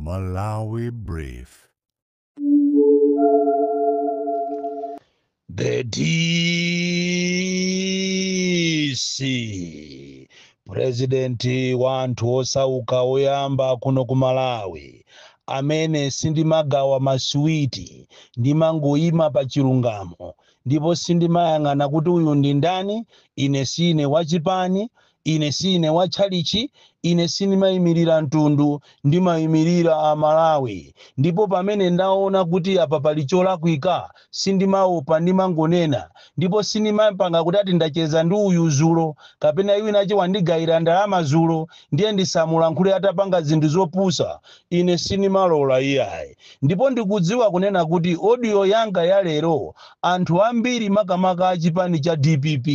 Malawi Brief. The DC, President wa anthu osauka oyamba kuno ku Malawi, amene sindimagawa masuwiti, ndimangoyima pa chilungamo ndipo sindimayang'ana kuti uyu ndi ndani. Ine sine wachipani, ine sine wa tchalichi, ine sindimayimirira mtundu, ndimayimirira Amalawi. Ndipo pamene ndaona kuti apa pali cholakwika, sindimaopa, ndimangonena. Ndipo sindimapanga kuti ati ndacheza ndi uyu zulo kapena winache wandigayira ndalama zulo, ndiye ndisamulankhule atapanga zinthu zopusa. Ine sindimalola iyayi. Ndipo ndikudziwa kunena kuti audio yanga ya lero, anthu ambiri, makamaka achipani cha DPP,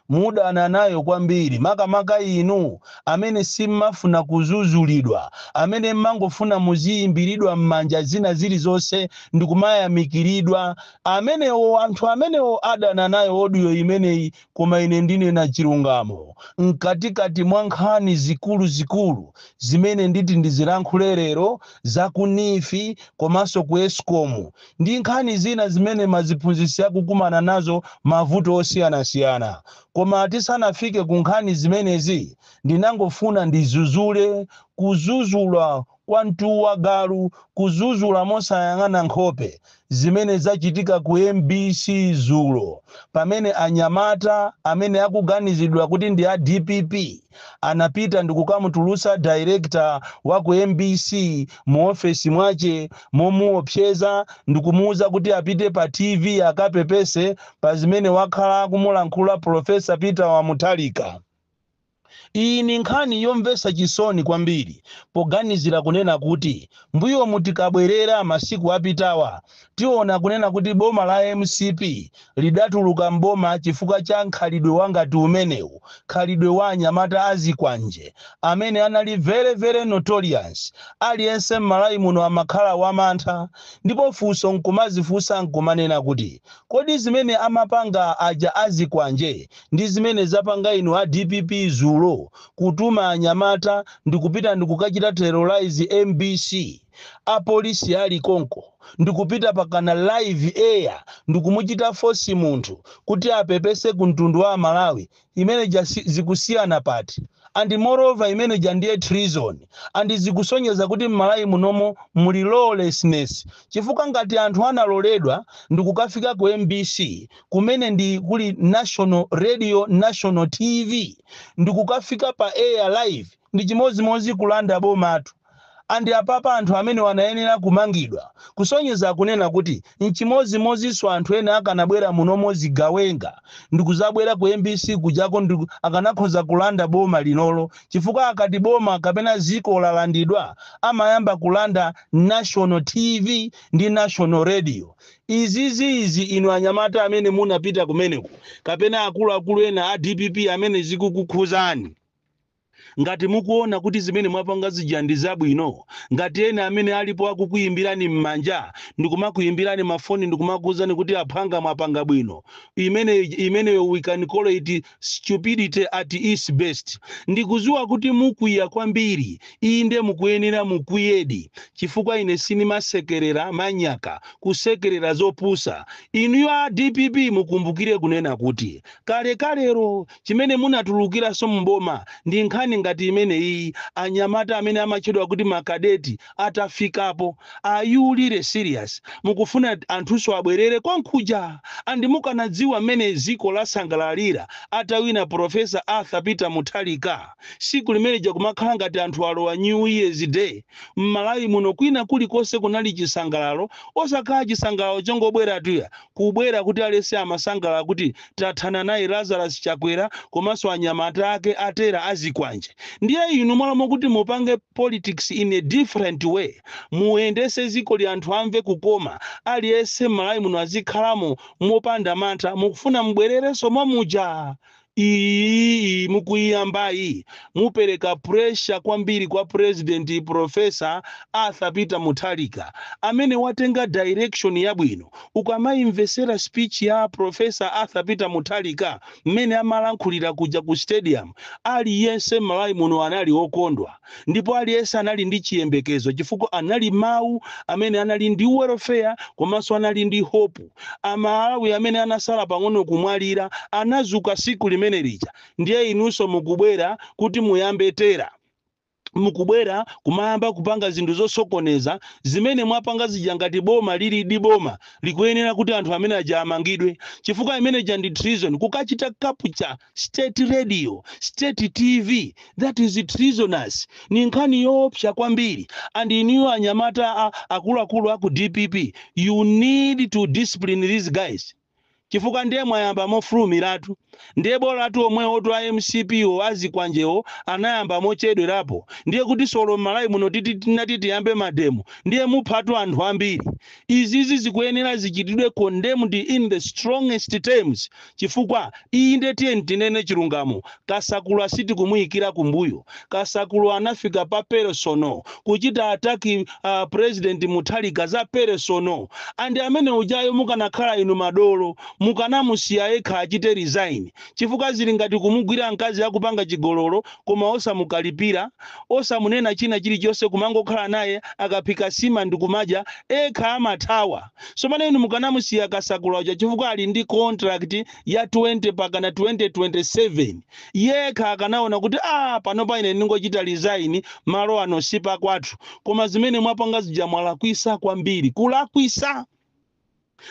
mudana nayo kwambiri, makamaka inu amene simmafuna kuzuzulidwa, amene mmangofuna muziyimbiridwa m'manja zina zilizonse ndikumayamikiridwa. Amenewo, anthu amenewo adana nayo audio imeneyi, koma ine ndinena chilungamo. Mkatikati mwa nkhani zikuluzikulu zimene nditi ndizilankhule lero, za ku NEEF komanso ku ESCOM ndi nkhani zina zimene maziphunzitsi akukumana nazo, mavuto osiyanasiyana. Koma tisanafike ku nkhani zimenezi, ndinangofuna ndizuzule, kuzuzula kwa mtuwa galu, kuzuzula mosayang'ana nkhope, zimene zachitika ku MBC zulo, pamene anyamata amene akuganizidwa kuti ndi a DPP anapita ndikukamutulutsa director wa ku MBC mu ofesi mwache momuopseza ndikumuwuza kuti apite pa TV akapepese pa zimene wakhala akumulankhula Professor Peter wa Mutharika. Iyi ni nkhani yomvetsa chisoni kwambiri, poganizira kunena kuti mbuyomu, tikabwerera masiku apitawa, tiona kunena kuti boma la MCP lidatuluka mboma chifukwa cha nkhalidwe wangati umenewu, khalidwe wa anyamata azikwanje amene anali very very notorious. Aliyense m'Malawi muno amakhala wamantha. Ndipo funso nkumazifunsa, nkumanena kuti kodi zimene amapanga aja azikwanje ndi zimene zapanga inu a DPP zulo, kutuma anyamata ndikupita ndikukachita terrorize MBC, apolisi ali konko, ndikupita pakana live air ndikumuchita force munthu kuti apepese ku mtundu wa Malawi, imene ja zikusiyana pati? And moreover, imene ja ndiye treason, and zikusonyeza kuti m'Malawi munomo muli lawlessness, chifukwa ngati anthu analoledwa ndikukafika ku MBC, kumene ndi kuli national radio, national TV, ndikukafika pa air live, ndi chimozimozi kulanda bomatu. And apapa anthu amene wanayenera kumangidwa, kusonyeza kunena kuti nchimozimozinso anthu ena akanabwera munomo zigawenga ndikuzabwera ku MBC kujako, akanakhoza kulanda boma linolo, chifukwa akati boma kapena ziko lalandidwa, amayamba kulanda national TV ndi national radio. Izizi inu anyamata amene munapita kumeneko kapena akuluakulu ena a DPP amene zikukukhuzani, ngati mukuona kuti zimene mwapanga zija ndi zabwino, ngati ena amene alipo akukuyimbirani m'manja ndikumakuyimbirani mafoni ndikumakuwuzani kuti aphwanga mwapanga bwino, imeneyo we can call it stupidity at its best. Ndikuziwa kuti mukwiya kwambiri. Inde, mukuyenera mukwiyedi, chifukwa ine sinimasekerera manyaka, kusekerera zopusa. Inuyo a DPP, mukumbukire kunena kuti kalekalero chimene munatulukiranso mboma ndi nkhani ngati imene iyi. Anyamata amene amatchedwa kuti makadeti atafikapo, are you really serious? Mukufuna anthunso abwerere kwankhuja? And mukanadziwa mmene ziko lasangalalira atawina Professor Arthur Peter Mutharika, siku limeneja kumakhala ngati anthu alowa New Year's Day m'Malawi muno. Kwina kulikonse kunali chisangalalo, osakhala chisangalalo chongobwera tuya, kubwera kuti alese amasangalala kuti tathana naye Lazarus Chakwera komanso anyamata ake atera azikwanje. Ndiye inu mwalomo kuti mupange politics in a different way, muyendese ziko li, anthu amve kukoma, aliyense m'Malawi muno azikhalamo mopanda mantha, mukufuna mubwererenso momuja. Iyi mukuyiyambayi mupereka pressure kwambiri kwa President Professor Arthur Peter Mutharika, amene watenga direction yabwino. Ukamayimvesera speech ya Professor Arthur Peter Mutharika, mmene amalankhulira kuja ku stadium, aliyense m'Malawi muno anali okondwa, ndipo aliyense anali ndi chiyembekezo, chifukwa anali mawu amene anali ndi welfare komanso anali ndi hope. Amalawi amene anasala pang'ono kumwalira anazuka siku limene lija. Ndiye inunso mukubwera kuti muyambe terror, mukubwera kumayamba kupanga zinthu zosokoneza. Zimene mwapanga zija, ngati boma lili di boma, likuyenera kuti anthu amene aja amangidwe, chifukwa imene ija ndi treason. Kukachita capture state radio, state TV, that is treasonous, ni nkhani yoopsa kwambiri. And inuyo anyamata akuluakulu aku DPP, you need to discipline these guys, chifukwa ndiye mwayamba mofulumiratu. Ndiye bolatu omwewo a MCP wo, azikwanjewo, anayamba mochedwerapo. Ndiye kuti solo m'Malawi muno titi tinati tiyambe mademo, ndiye muphatu anthu ambiri. Izizi zikuyenera zichitidwe condemned in the strongest terms, chifukwa iyi ndiye, tiye tinene chilungamo, Kasakulu sitikumuyikira kumbuyo. Kasakulu anafika pa personal kuchita attack President Mutharika za personal, and amene ujayo mukanakhala inu madolo, mukanamusiya yekha achite resign, chifukwa zili ngati kumugwira mkazi akupanga chigololo koma osamukalipira, osamunena china chilichonse, kumangokhala naye, akaphika sima ndikumadya, ekha amathawa. So pano inu mukanamusiya Kasakula uja, chifukwa ali ndi contract ya 20 pakana 2027. Yekha akanaona kuti, ah, panopa ine ndingochita resign, malo ano sipakwathu. Koma zimene mwapanga zija mwalakwisa kwambiri, kulakwisa.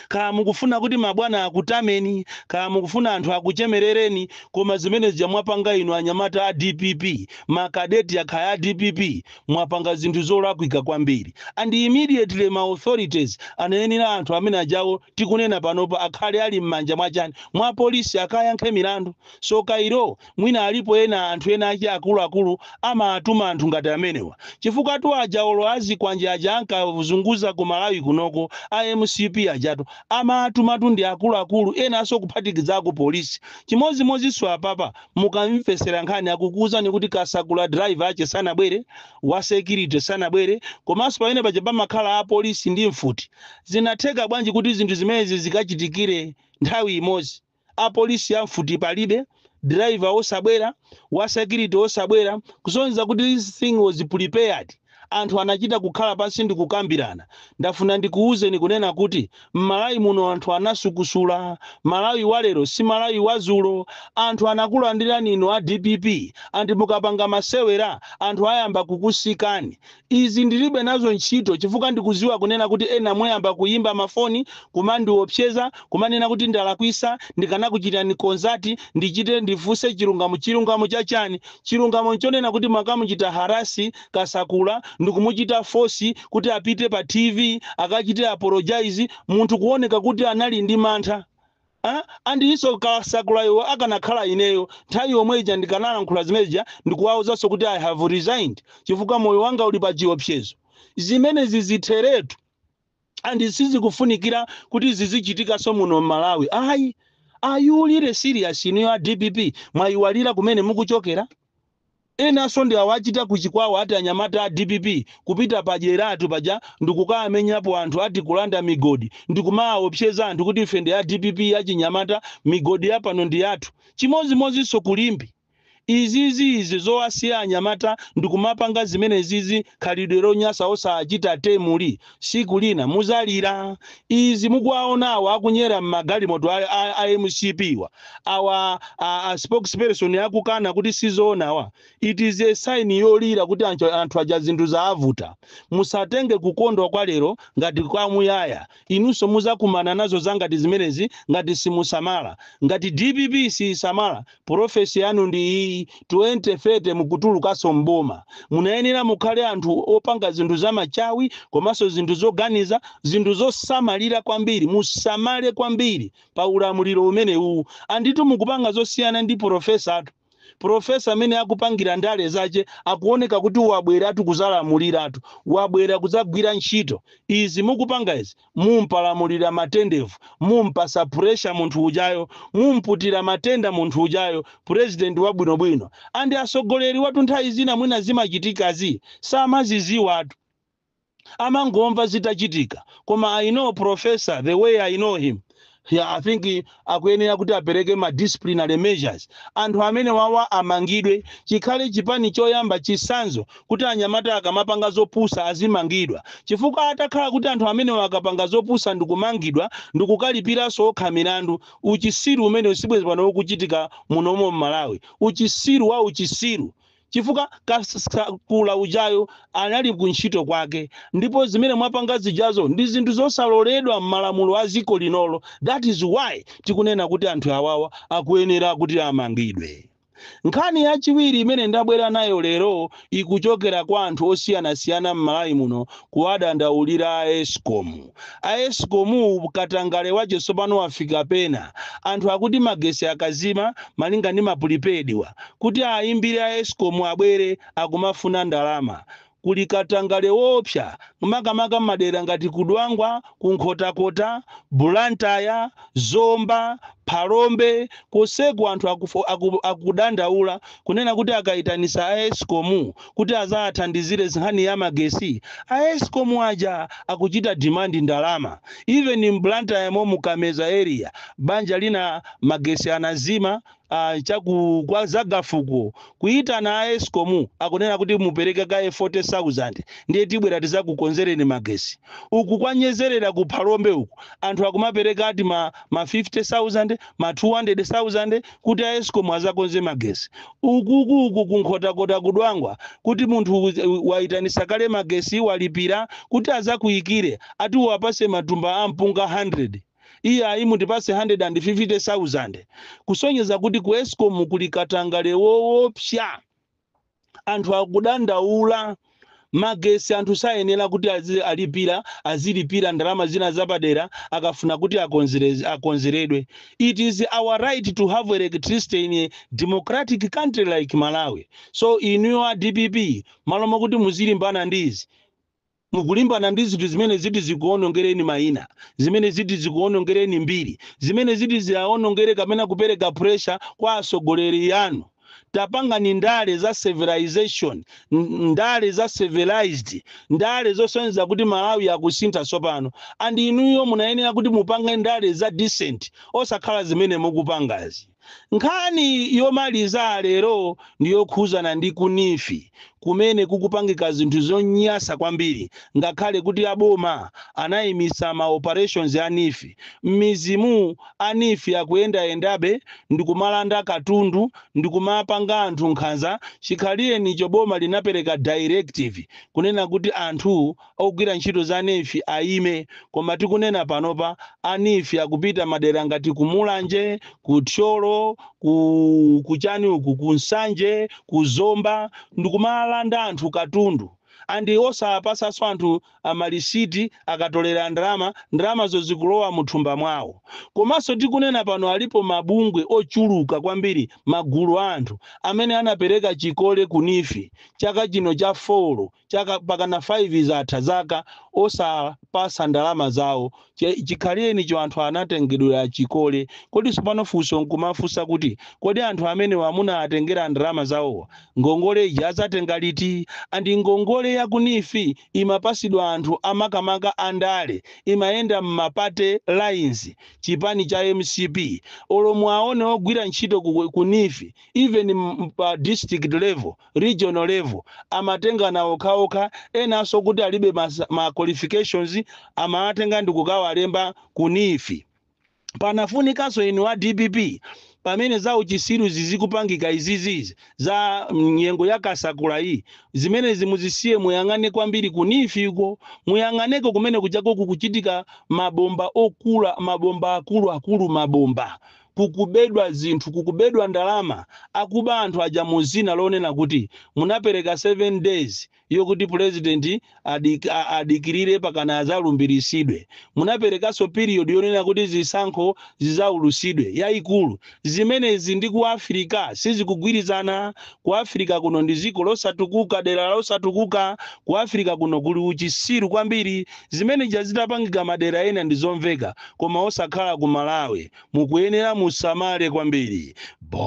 Kaya mukufuna kuti mabwana akutameni, kaya mukufuna anthu akuchemerereni, koma zimene zija mwapanga inu anyamata a DPP, makadeti akhaya a DPP, mwapanga zinthu zolakwika kwambiri. And immediately ma authorities anayenera anthu amene ajawo tikunena panopa akhale ali m'manja mwachani, mwa polisi, akayankhe milandu. So kairo mwina alipo ena anthu ena achi akuluakulu amatuma anthu ngati amenewa, chifukwa tu aja olo azikwanje aja ankazunguza ku Malawi kunoko, a MCP ajatu amatumatu ndi akuluakulu enanso kuphatikizako polisi. Chimodzimodzinso apapa, mukamvesera nkhani akukuwuzani kuti Kasakula driver ache sanabwere, wa security sanabwere, komanso pamene paja pamakhala apolisi ndi mfuti. Zinatheka bwanji kuti zinthu zimenezi zikachitikire nthawi imodzi? Apolisi amfuti palibe, driver osabwera, wa security osabwera, kusonyeza kuti this thing was prepared. Anthu anachita kukhala pansi ndi kukambirana. Ndafuna ndikuwuzeni kunena kuti m'Malawi muno anthu anasukusula. Malawi walero si Malawi wazulo. Anthu anakulandirani inu a DPP, anthu mukapanga masewera anthu ayamba kukusikani. Izi ndilibe nazo ntchito, chifukwa ndikuziwa kunena kuti ena muyamba kuyimba mafoni kumandiopseza, kumanena kuti ndalakwisa, ndikanakuchitani consult, ndichite ndifunse chilungamo. Chilungamo chachani? Chilungamo nchonena kuti makamuchita harass Kasakula ndikumuchita force kuti apite pa TV akachite apologize, munthu kuoneka kuti anali ndi mantha. Ah, andinso Kasakulayo akanakhala ineyo, nthawi yomwe ija ndikanalankhula zimenezija ndikuwawuzanso kuti I have resigned, chifukwa moyo wanga uli pa chiopsezo. Zimenezi zitheretu, and sizikufunikira kuti zizichitikanso muno m'Malawi, ayi. Are you really serious, inuyo a DPP? Mwayiwalira kumene mukuchokera? Enanso ndi awachita kuchikwawa, ati anyamata a DPP kupita padyeratu paja ndikukamenyapo anthu, ati kulanda migodi, ndikumaopseza anthu kuti ife ndi a DPP achinyamata, migodi yapano ndi yathu. Chimodzimodzinso kulimbi. Izizi, izi zowasiya anyamata ndikumapanga zimenezizi, khalidwe lonyasa, osachita temuli, siku lina muzalira. Izi mukuwaonawo akunyera mmagalimoto a MCP wa awa, a spokesperson akukana kuti sizoonawa, it is a sign yolira kuti anthu aja zinthu zaavuta. Musatenge kukondwa kwa lero ngati kwamuyaya. Inunso muzakumana nazo zangati zimenezi ngati simusamala. Ngati DPP sisamala, prophecy yanu ndi iyi, 2030 mukutulukanso mboma. Munayenera mukhale anthu opanga zinthu zamachawi komanso zinthu zoganiza, zinthu zosamalira kwambiri. Musamale kwambiri pa ulamuliro umenewu. Anditu mukupanga zosiyana ndi professor atu. Professor amene akupangira ndale zace akuoneka kuti wabweratu kuzalamuliratu, wabwera kudzagwira ntchito. Izi mukupanga izi, mumpalamulira matendevu, mumpasa pressure munthu ujayo, mumputira matenda munthu ujayo, president wabwinobwino. And asogoleri watu nthawi zina mwina zimachitikazi samaziziwatu, amangomva zitachitika. Koma I know professor the way I know him, yeah, I think akuyenera kuti apereke ma disciplinary measures. Anthu amene wawa amangidwe, chikhale chipani choyamba chisanzo kuti anyamata akamapanga zopusa azimangidwa, chifukwa atakhala kuti anthu amene akapanga zopusa ndikumangidwa ndikukalipiranso okha milandu, uchisiru umene sibwezi pano ukuchitika munomo mMalawi, uchisiru wa uchisiru. Chifukwa Kasakula ujayo anali kuntchito kwake, ndipo zimene mwapanga zijazo ndi zinthu zosaloledwa m'malamulo a dziko linolo. That is why tikunena kuti anthu awawa akuyenera kuti amangidwe. Nkhani yachiwiri imene ndabwera nayo lero ikuchokera kwa anthu osiyanasiyana m'Malawi muno, kuwadandaulira a ESCOM. A ESCOM, katangale wache tsopano wafika pena. Anthu akuti magesi akazima, malinga ndi ma prepaid wa, kuti ayimbire a ESCOM abwere, akumafuna ndalama. Kuli katangale wopsa, makamaka madera ngati kuDwangwa, kuNkhotakota, Bulantaya, Zomba, Phalombe. Koseku anthu akudandaula kunena kuti akayitanisa a ESCOM kuti azathandizire nkhani ya magesi, a ESCOM aja akuchita demand ndalama. Even mBlantaya mo, Kameza area, banja lina magesi anazima chaku kwa Zagafuko. Kuyitana a ESCOM, akunena kuti mupereke kaye 40,000, ndiye tibwera tizakukonzereni magesi. Uku kwanyezerera ku Phalombe uku, anthu akumapereka ati ma 50,000, ma 200,000 kuti a ESCOM azakonze magesi. Ukuku uku kuNkhotakota, kuDwangwa, kuti munthu wayitanisa kale magesi, walipira, kuti azakuyikire, ati uwapase matumba a mpunga 100, iye ayi, mutipase 150,000. Kusonyeza kuti ku ESCOM kuli katangale woopsa. Anthu akudandaula magesi, anthu sayenera kuti alipira, azilipira ndalama zina zapadera akafuna kuti akonzeredwe. It is our right to have electricity in a democratic country like Malawi. So inuyo a DPP, malo mokuti muzilimbana ndizi, mukulimbana ndi zinthu zimene ziti zikuonongereni mayina, zimene ziti zikuonongereni mbiri, zimene ziti ziaonongere kapena kupereka pressure kwa atsogoleri anu. Tapangani ndale za civilization, ndale za civilized, ndale zosonyeza kuti Malawi akusintha tsopano. And inuyo munayenera kuti mupange ndale za decent, osakhala zimene mukupangazi. Nkhani yomaliza lero ndiyokhuzana ndi ku NEEF, kumene kukupangika zinthu zonyasa kwambiri. Ngakhale kuti aboma anayimisa ma operations a NEEF, m'mizimu a NEEF akuyendayendabe ndikumalanda katundu, ndikumapanga anthu nkhanza. Chikhalirenicho boma linapereka directive kunena kuti anthu ogwira ntchito za NEEF ayime, koma tikunena panopa a NEEF akupita madera ngati kuMulanje, kuThyolo, kuchani uku, kuNsanje, kuZomba, ndikumalanda anthu katundu and osapasanso anthu amalisiti. Akatolera ndalama, ndalamazo zikulowa muthumba mwawo. Komanso tikunena pano alipo mabungwe ochuluka kwambiri, magulu a anthu amene anapereka chikole ku NEEF chaka chino cha 4, chaka pakana 5 zatha zaka osapasa ndalama zawo. Chikhalirenicho anthu anatengedwera chikole. Kodi tsopano funso nkumafunsa kuti, kodi anthu amene wamuna atengera ndalama zawowa, ngongole ija azatenga liti? And ngongole ya ku NEEF imapasidwa anthu amakamaka andale, imayenda m'ma party lines, chipani cha MCP. Olo mwaone ogwira ntchito ku NEEF, even pa district level, regional level, amatengana okhaokha. Enanso kuti alibe ma qualifications, amatenga ndi kukawalemba ku NEEF. Panafunikanso inu a DPP, pamene za uchisiru zizikupangika izizizi za nyengo ya Kasakula iyi, zimene zimuzisiye, muyang'ane kwambiri ku NEEF iko, muyang'aneko kumene kuchako kukuchitika mabomba okula, mabomba akuluakulu, mabomba, kukubedwa zinthu, kukubedwa ndalama. Akuba anthu aja muzina lonena kuti munapereka 7 days yokuti anthu apereke ndalama zawo. Yokuti president adikirire pakana azalumbiritsidwe. Munaperekanso period yonena kuti zisankho zizaulusidwe yayikulu. Zimenezi ndi ku Africa sizikugwirizana. Ku Africa kuno ndi dziko losatukuka, dera losatukuka. Ku Africa kuno kuli uchisiru kwambiri. Zimene zitapangika madera ena ndi zomveka, koma osakhala ku Malawi. Mukuyenera musamale kwambiri. Bon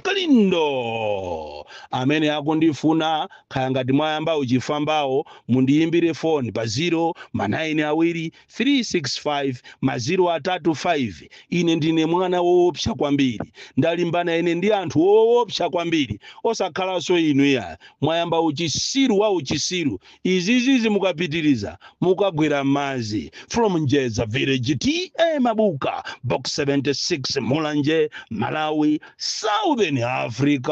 Kalindo, amene akundifuna, kaya ngati mwayamba uchifambawo, mundiyimbire foni pa 0 ma 9 2 365 ma 0 3 5. Ine ndine mwana woopsa kwambiri. Ndalimbana ine ndi anthu woopsa kwambiri, osakhalanso inu ya mwayamba uchisiru wa uchisiru. Izizizi mukapitiriza mukagwera m'madzi. From Njeza Village, T/A Mabuka, Box 76, Mulanje, Malawi, Southern Africa.